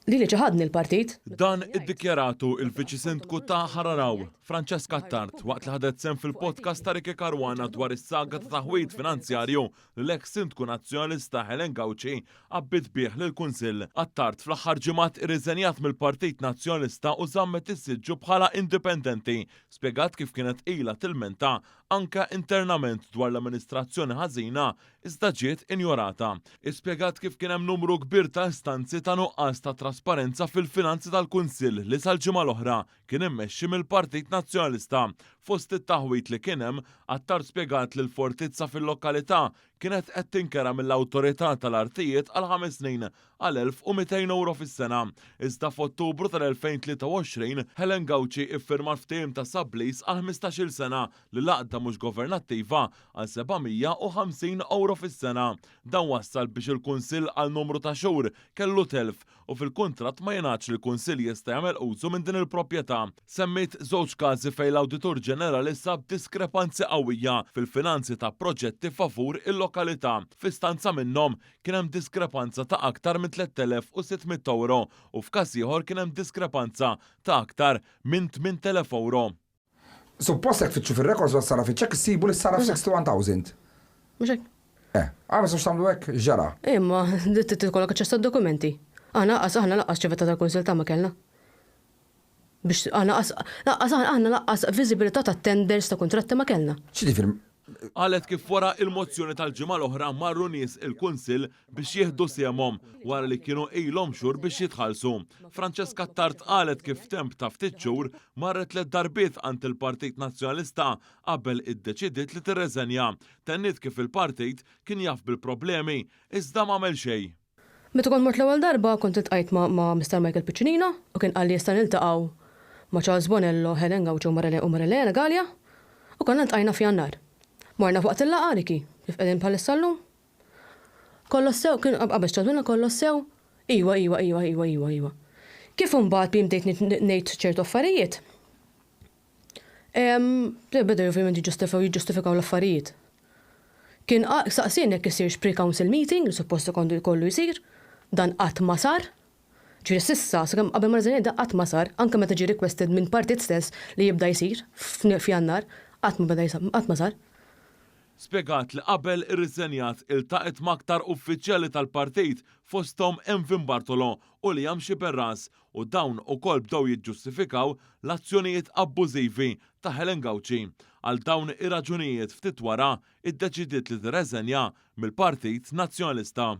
Lili ċaħadni l-partit. Dan iddikjaratu il-Viċi Sindku ta' Ħararaw, Francesca Attard, waqt li ħadet sehem fil-podcast ta' Ricky Caruana dwar is-saga ta' taħwid finanzjarju li l-eks Sindku Nazzjonalista Helen Gauci għabbiet bih lill-Kunsill. Attard fl-aħħar ġimgħat irriżenjat mill-Partit Nazzjonalista u żammet is-siġġu bħala indipendenti. Spjegat kif kienet ilha tilmenta anke internament dwar l-amministrazzjoni ħażina iżda ġiet injorata. Hi spjegat kif kien hemm numru kbir ta' istanzi ta' nuqqas ta' trasparenza fil-finanzi tal-Kunsill li sal-ġimgħa l-oħra kien immexxi mill-Partit Nazzjonalista. Fost it-taħwid li kien hemm, Attard spjegat li l-fortizza fil-lokalità kienet qed tinkera mill-Awtorità tal-Artijiet għal ħames snin għal 1,200 ewro fis-sena. Iżda f'Ottubru tal-2023, Helen Gauci iffirmat ftehim ta' sublease għal 15-il sena lil għaqda mhux governattiva għal 750 ewro fis-sena. Dan wassal biex il-Kunsill għal numru ta' xhur kellu telf u fil-kuntratt ma jingħadx li l-Kunsill jista' jagħmel użu minn din il-proprjetà. Semmiet żewġ każi fejn l-Awditur Ġenerali sab diskrepanzi qawwija fil-finanzi ta' proġetti favur il-lokalità. F'istanza minnhom, kien hemm diskrepanza ta' aktar minn 3,600 ewro u f'każ ieħor kien hemm diskrepanza ta' aktar minn 8,000 ewro. Suppost jekk tfittxu fir-records wara saraf iċ-ċekk issibu li saraf 61,000. Mhux hekk? Eh, għal ma stajtux tagħmlu hekk, x'ġara? Imma trid ikollok aċċess għad-dokumenti. Aħna lanqas aħna lanqas ċivetta tal-Kunsill ta' ma kellna. Biex aħna lanqas aħna lanqas viżibilità ta' tenders ta' kuntratti ma kellna. X'jiġifieri? Qalet kif wara il-mozzjoni tal-ġimgħa l-oħra marru nies il-Kunsill biex jieħdu sehemhom wara li kienu ilhom xhur biex jitħallsu. Francesca Attard qalet kif f'temp ta' ftit xhur marret tliet darbiet għand il-Partit Nazzjonalista qabel iddeċidiet li tirreżenja. Tenniet kif il-partit kien jaf bil-problemi iżda m'għamel xejn. Meta kont mort l-ewwel darba kont iltqajt ma' ma' Mister Michael Piccinino u kien qalli issa niltaqgħu ma' Charles Bonello, Helen Gauci u Marilena Galea u konna ltqajna f'Jannar. Morna f'waqt il-laqgħa, Ricky, kif qegħdin bħalissa llum. Kollox sew, kien qabeż Charles Bonello kollox sew, iwa, iwa, iwa, iwa, iwa, iwa. Kif imbagħad jien bdejt ngħid ċertu affarijiet, Bdew ovvjament jiġġustifikaw l-affarijiet. Kien saqsieni jekk isirx pre-council meeting li suppost ikollu jkollu jsir, dan qatt ma sar. Ġifieri s'issa, sakemm qabel ma rriżenjajt dan qatt ma sar, anke meta ġie requested minn partit stess li jibda jsir f'Jannar, qatt ma beda qatt ma sar. Spjegat li qabel irriżenjat iltaqgħet ma' aktar uffiċjali tal-partit fosthom Emvin Bartolo u Liam Sciberras u dawn ukoll bdew jiġġustifikaw l-azzjonijiet abbużivi ta' Helen Gauci. Għal dawn ir-raġunijiet ftit wara iddeċidiet li tirreżenja mill-Partit Nazzjonalista.